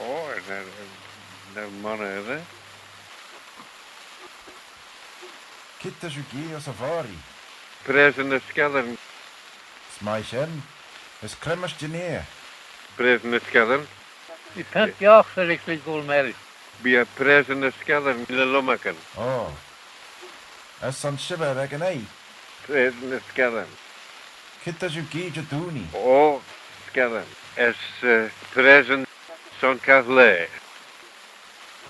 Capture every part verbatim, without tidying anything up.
O, nagh, nagh monney, eh? Cre ta shiu gee ayns y voghrey? Praaseyn y Skeddan. S'mie shen, as cre mysh dineyr? Praaseyn y Skeddan. Bee pent geeaghyn ec ny goll merrish. Bee eh Praaseyn y Skeddan ny lomarcan. O. As son shibbyr ec yn oie? Praaseyn y Skeddan. Cre ta shiu gee Jedoonee? O, Skeddan. As, eh, Praaseyn son Caghlaa.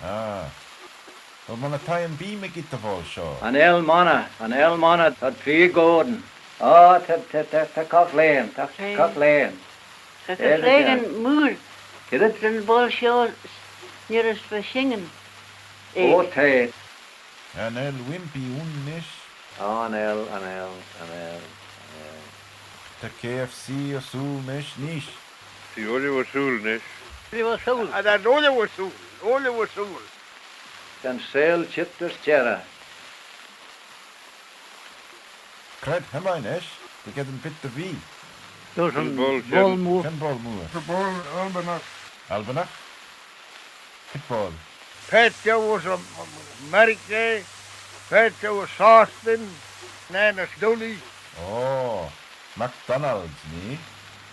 Ah. Well, monney thie yn bee mygeayrt dy voayl shoh? Cha nel monney, cha nel monney, t'ad feer goan. O, ta, ta, ta, ta cough laghyn, ta cough laghyn. Ta cough laghyn mooar. Cre'n boayl shoh neayr's va shin. O, ta. Cha nel wimpy ayn nish. O, cha nel, cha nel, cha nel, cha nel. Ta K F C ersooyl nish, nish. T'eh ooilley ersooyl nish. Ooilley ersooyl. Cha nel, ooilley ersooyl, ooilley ersooyl. Ta'n seihll çheet dys çherrey. C'raad hym eh nish? T'eh geddyn bit dy vee. Dys yn boayl mooar. Cre'n boayl mooar? Yn boayl Albinagh. Albinagh? Cre boayl? Paart jeu ayns America, paart jeu ayns Sostyn, nane as Dooley. O, McDonald's, nee?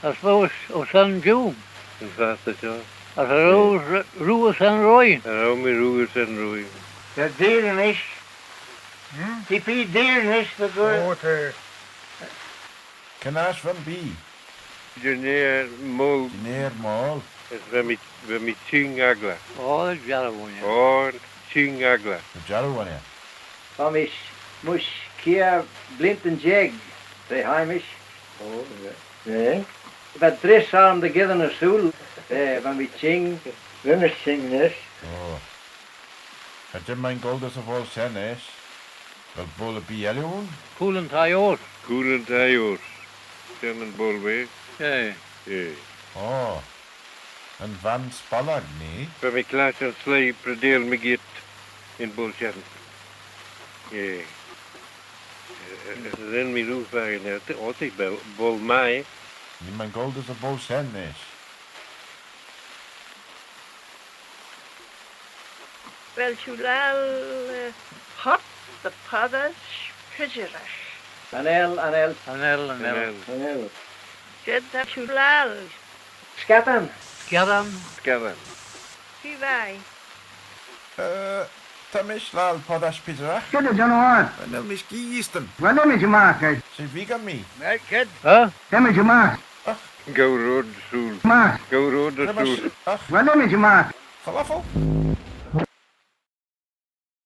As row, o, shen jiu. Yn fastyr shoh. As row, row shen roie. Row mee row shen roie. Ta deiney nish. Hmm? T'eh feer deiney nish, dy gholl. O, ta. Cre'n aght va'n bee? Dineyr moal. Dineyr moal. As va mee, va mee çhing agglagh. O, jarroo enney. O, çhing agglagh. Jarroo enney. Va mish, mysh kiare bleeantyn jeig, tra haink mish. O, yeah. Eh? V'ad dries orrym dy gheddyn ersooyl, eh, va mee çhing. Ren mish çhing nish. O. Cha jean mee goll dys y boayl shen eisht. Vel boayl erbee elley ayn? Cooyl yn Thie Horse. Cooyl yn Thie Horse. Shen yn boayl v'eh. Eh. Eh. O. Yn Van Spallag, nee? Va mee clashtyn sleih preaçheil mygeayrt yn boayl shen. Eh. Eh, ren mee rieau fakin er, o, t'eh boayl, boayl mie. Jean mee goll dys y boayl shen eisht. Vel shiu laccal, eh, pot dy poddys pidjeragh? Cha nel, cha nel. Cha nel, cha nel. Cha nel. Cre ta shiu laccal? Skeddan. Skeddan. Skeddan. Feer vie. Eh, ta mish laccal poddys pidjeragh. Cre ta shiu laccal? Cha nel mish gee eeastyn. Vel mish mac, eh? She vegan mee. Mac, cre? Huh? Vel mish mac? Ach. Gow royd ersooyl. Mac. Gow royd ersooyl. Ach. Vel mish mac? Falafel?